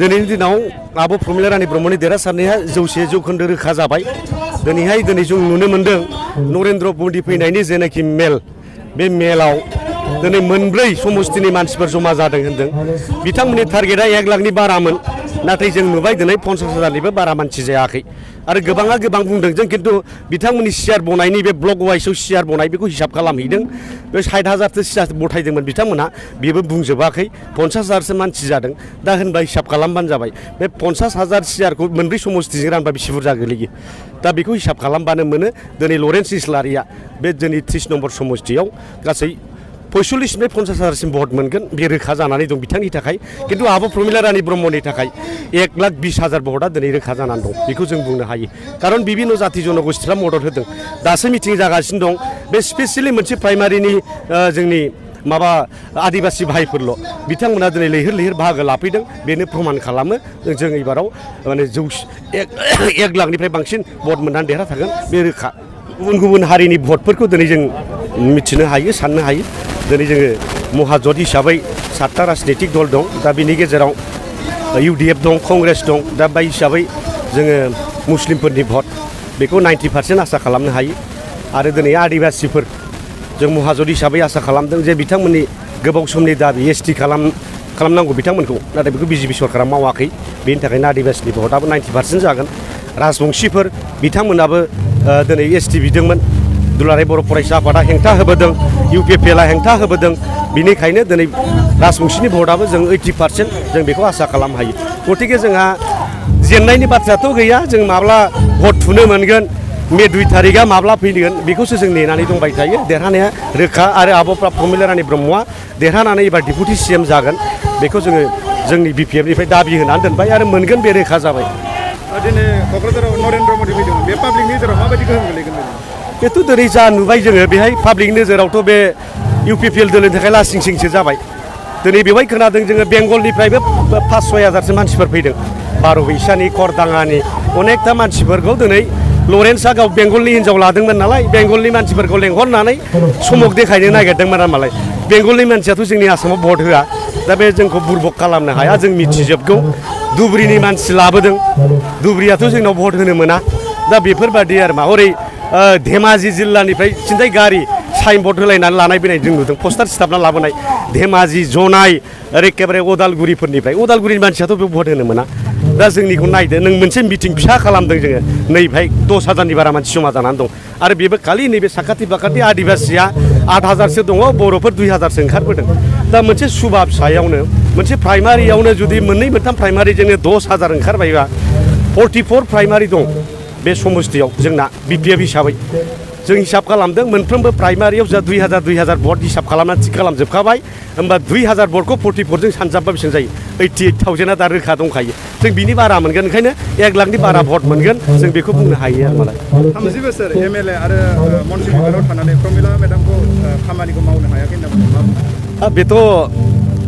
दिनैनि दिनाव आब' प्रमिला रानी ब्रह्मनि देरहासारनाया 100% रोखा जाबाय। दिनै जों नुनो मोन्दों नरेन्द्र मदि फैनायनि जेनाखि मेल बे मेलाव दिनै मोनब्रै समस्तिनि मानसिफोर जमा जादों होन्दों। बिथांमोननि टारगेटआ 1 लाखनि बारामोन, नाथाय जों नुबाय दिनै 50,000निबो बारा मानसि जायाखै। आरो गोबाङा गोबां बुंदों जों खिन्थु बिथांमोननि सियार बनायनि बे ब्लक वाइसआव सियार बनाय बेखौ हिसाब खालामहैदों। बे 60,000सो सियार बथायदोंमोन बिथांमोना, बेबो बुंजोबाखै। 50,000सो मानसि जादों। दा होनबा हिसाब खालामबानो जाबाय बे 50,000 सियारखौ मोनब्रै समस्तिजों रानबा बेसे बुरजा गोलैयो। दा बेखौ हिसाब खालामबानो मोनो दिनै लरेन्स इस्लारिया बे जोंनि 30 नम्बर समस्तियाव गासै 45निफ्राय 50,000सिम भट मोनगोन बे रोखा जानानै दं बिथांनि थाखाय। खिन्थु आब' प्रमिला रानी ब्रह्मनि थाखाय 1,20,000 भटआ दिनै रोखा जानानै दं बेखौ जों बुंनो हायो। खारन बिभिन्न जाति जनगोष्ठीफ्रा मदद होदों। दासो मिटिं जागासिनो दं। बे स्पेसियेलि मोनसे प्राइमारिनि जोंनि माबा आदिबासि भाइफोरल' बिथांमोना दिनै लैहोर लैहोर बाहागो लाफैदों। बेनो प्रमान खालामो जों एबाराव माने 1 लाखनिफ्राय बांसिन भट मोननानै देरहाथारगोन बे रोखा। गुबुन गुबुन हारिनि भटफोरखौ दिनै जों मिथिनो हायो, साननो हायो। दिनै जोङो महाजोत हिसाबै 7टा राजनितिक दल दं। दा बिनि गेजेराव UDF दं, कंग्रेस दं। दा बे हिसाबै जोङो मुस्लिमफोरनि भट बेखौ 90% आसा खालामनो हायो। आरो दिनै आदिबासिफोर जों महाजोत हिसाबै आसा खालामदों जे बिथांमोननि गोबाव समनि दाबि ST खालामनांगौ बिथांमोनखौ, नाथाय बेखौ BJP सरकारा मावाखै। बेनि थाखायनो आदिबासिनि भटआबो 90% जागोन। राजबंशीफोर बिथांमोनाबो दिनै ST बिदोंमोन। दुलाराय बर' फरायसा आफादा हेंथा होबोदों, UPPLआ हेंथा होबोदों। बिनिखायनो दिनै राजबंशीनि भटआबो जों 80% जों बेखौ आसा खालामनो हायो। गतिके जोंहा जेननायनि बाथ्राथ' गैया। जों माब्ला भट थुनो मोनगोन, मे 2 तारिखआ माब्ला फैगोन बेखौसो जों नेनानै दंबाय थायो। देरहानाया रोखा आरो आब' प्रमिला रानी ब्रह्मआ देरहानानै एबार डेपुटि CM जागोन बेखौ जोङो जोंनि BPFनिफ्राय दाबि होनानै दोनबाय आरो मोनगोन बे रोखा जाबाय। दिनै क'क्राझाराव नरेन्द्र मदि फैदोंमोन, बे पाब्लिकनि नोजोराव माबायदि गोहोम गोलैगोन? बेथ' दिनै जा नुबाय जोङो बेहाय पाब्लिकनि नोजोरावथ' बे UPPL दोलोनि थाखाय लासिं सिंसो जाबाय। दिनै बेवहाय खोनादों जोङो बेंगलनिफ्रायबो 5-6 हाजारसो मानसिफोर फैदों। बार'बैसानि, खरदाङानि अनेकथा मानसिफोरखौ दिनै लरेन्सआ गाव बेंगलनि हिन्जाव लादोंमोन नालाय, बेंगलनि मानसिफोरखौ लेंहरनानै समक देखायनो नागिरदोंमोन मालाय। बेंगलनि मानसियाथ' जोंनि आसामाव भट होआ। दा बे जोंखौ बुरबक खालामनो हाया, जों मिथिजोबगौ। धुबुरीनि मानसि लाबोदों, धुबुरीयाथ' जोंनाव भट होनो मोना। दा बेफोरबादि आरो मा हरै धेमाजि जिल्लानिफ्राय सिन्थाय गारि साइन बर्ड होलायनानै लानाय फैनाय जों नुदों, पस्टार सिथाबना लाबोनाय। धेमाजि, जनाय ओरै एखेबारे उदालगुरिफोरनिफ्राय, उदालगुरिनि मानसियाथ' बेयाव भट होनो मोना। दा जोंनिखौ नायदो नों, मोनसे मिटिं फिसा खालामदों जोङो, नैहाय 10,000नि बारा मानसि जमा जानानै दं। आरो बेबो खालि नैबे साखाथि फाखाथि आदिबासिया 8,000सो दङ, बर'फोर 2,000सो ओंखारबोदों। दा मोनसे सुबा फिसायावनो, मोनसे प्राइमारियावनो जुदि 2-3 प्राइमारिजोंनो 10,000 ओंखारबायबा 44 प्राइमारि दं बे समस्तियाव जोंना BPF हिसाबै। जों हिसाब खालामदों मोनफ्रोमबो प्राइमारियाव जा 2,000 भट हिसाब खालामनानै थिग खालामजोबखाबाय। होमबा 2,000 भटखौ 44जों सानजाबबा बेसेबां जायो? 88,000आ दा रोखा दंखायो। जों बिनि बारा मोनगोन, ओंखायनो 1 लाखनि बारा भट मोनगोन जों बेखौ बुंनो हायो आरो मालाय। 30 बोसोर MLA आरो मन्त्रि बिबानाव थानानै प्रमिला मेडामखौ खामानिखौ मावनो हायाखै होनना बुङो। बेथ'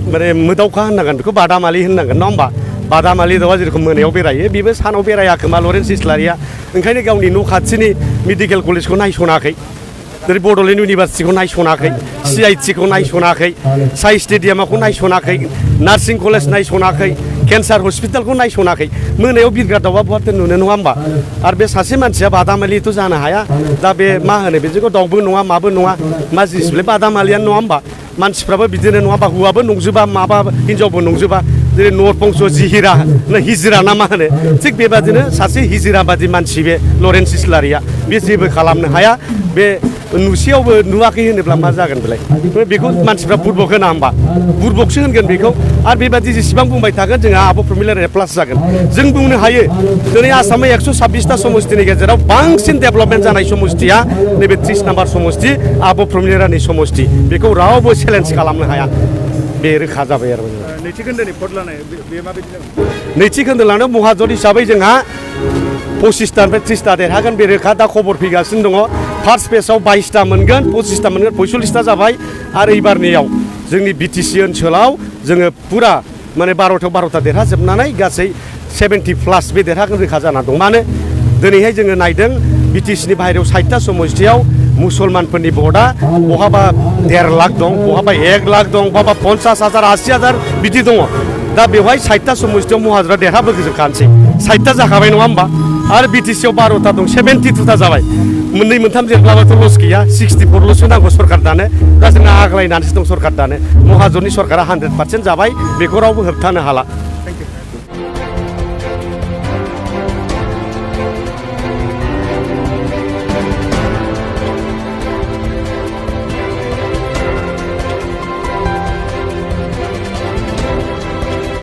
माने मोदावखा होननांगोन, बेखौ बादामालि होननांगोन नङा होमबा? बादामालि दाउआ जेरखम मोनायाव बेरायो, बेबो सानाव बेरायाखोमा लरेन्स इस्लारिया। ओंखायनो गावनि न' खाथिनि मेडिकेल कलेजखौ नायसनाखै, जेरै बड'लेण्ड इउनिभारसिटिखौ नायसनाखै, CITखौ नायसनाखै, साइ स्टेडियामखौ नायसनाखै, नार्सिं कलेज नायसनाखै, केन्सार हस्पिटालखौ नायसनाखै। मोनायाव बिरग्रा दाउआ बहाथो नुनो नङा होमबा? आरो बे सासे मानसिया बादामालिथ' जानो हाया। दा बे मा होनो बेजोंखौ दाउबो नङा माबो नङा, मा जिनिस बेलाय बादामालियानो नङा होमबा? मानसिफ्राबो बिदिनो नङा होमबा? हौवाबो नंजोबा, माबा हिनजावबो नंजोबा। जेरै नरपंस जिहिरा ना हिजिरा ना मा होनो, थिग बेबादिनो सासे हिजिरा बादि मानसि बे लरेन्स इस्लारिया। बे जेबो खालामनो हाया। बे नुसेयावबो नुवाखै होनोब्ला मा जागोन बेलाय? बेखौ मानसिफ्रा बुरबक होना होमबा? बुरबकसो होनगोन बेखौ। आरो बेबादि जेसेबां बुंबाय थागोन जोंहा आब' प्रमिला रानीया प्लास जागोन। जों बुंनो हायो दिनै आसामाव 126टा समस्तिनि गेजेराव बांसिन डेभेलपमेन्ट जानाय समस्तिया नैबे 30 नाम्बार समस्ति आब' प्रमिला रानी समस्ति। बेखौ रावबो चेलेन्ज खालामनो हाया। बे रोखा जाबाय आरो। नैथि खोन्दोनि भट लानाय बे माबायदि जागोन? नैथि खोन्दो लानायाव महाजोत हिसाबै जोंहा 25टानिफ्राय 30टा देरहागोन बे रोखा। दा खबर फैगासिनो दङ। फार्स्ट फेजआव 22टा मोनगोन, 25टा मोनगोन, 45टा जाबाय। आरो एबारनियाव जोंनि BTC ओनसोलाव जोङो पुरा माने 12टा देरहाजोबनानै गासै 70+ बे देरहागोन रोखा जाना दं। मानो दिनैहाय जोङो नायदों BTCनि बाहेरायाव 60टा समस्तियाव मुसलमानफोरनि भटआ बहाबा 1.5 लाख दं, बहाबा 1 लाख दं, बहाबा 50,000 80,000 बिदि दङ। दा बेवहाय 60टा समस्तियाव महाजोना देरहाबोजोबखानोसै 60टा जाखाबाय नङा होमबा आरो बिटिसियाव 12टा दं 72टा जाबाय मोननै मोनथाम जेनब्लाबोथ' लस गैया 64ल'सो नांगौ सरकार दानो दा जोंना आग्लायनानैसो दं सरकार दानो महाजननि सरकारा 100% जाबाय बेखौ रावबो होबथानो हाला